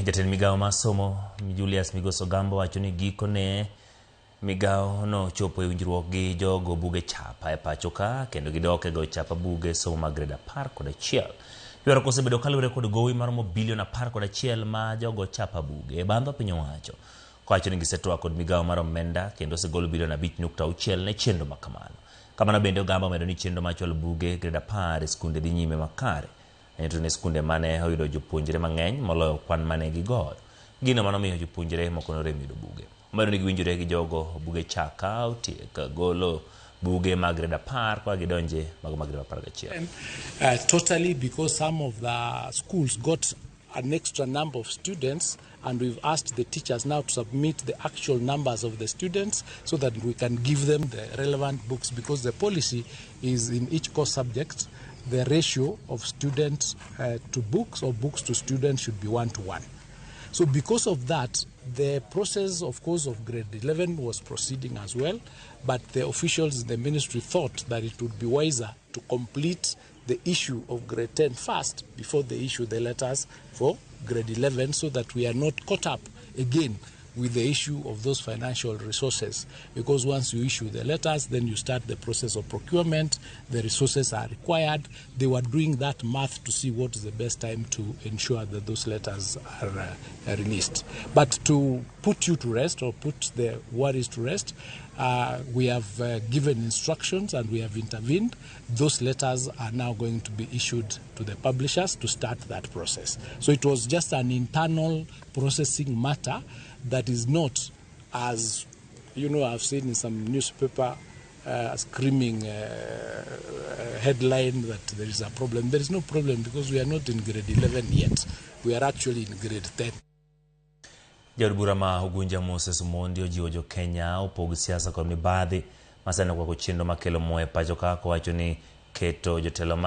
Jatend migawo mar somo Julius Migos Ogamba wacho ni gikone migawo no chopo e winjruok gi jogo buge chapa e pacho ka kendo gidok e go chapa buge somo mag grade 11. Ywaruok osebedo kaluwore kod gowi maromo bilion 11 ma jogo chapa buge e bandho piny owacho. Kowacho ni gisetwak kod migawo mar omenda kendo osegol bilion 5.6 ne chenro ma kamano. Kamano bende Ogamba omedo ni chenro mar chwalo buge grade 10 e skunde dhi nyime makare. To ne skunde mane oyudo jopuonjre mang'eny moloyo kwan mane gigoyo. Gino manomiyo jopuonjre moko norem yudo buge. Omedo ni giwinjore gi jogo buge chaka otiek golo buge mag grade 10 kwa gidonje mago mag grade 11. Totally, because some of the schools got an extra number of students, and we've asked the teachers now to submit the actual numbers of the students so that we can give them the relevant books, because the policy is in each course subject, the ratio of students to books or books to students should be 1 to 1. So because of that, the process, of course, of grade 11 was proceeding as well, but the officials in the ministry thought that it would be wiser to complete the issue of grade 10 first before they issue the letters for grade 11, so that we are not caught up again with the issue of those financial resources. Because once you issue the letters, then you start the process of procurement, the resources are required. They were doing that math to see what is the best time to ensure that those letters are released. But to put you to rest, or put the worries to rest, we have given instructions and we have intervened. Those letters are now going to be issued to the publishers to start that process. So it was just an internal processing matter that is not, as you know, I've seen in some newspaper screaming headline that there is a problem. There is no problem because we are not in grade 11 yet. We are actually in grade 10. Jaod bura ma Ugunja Moses Omondi ojiwo jo Kenya opog siasa kod mibadhi ma sani okwako chenro makelo mo e pacho ka kowacho ni keto jotelo man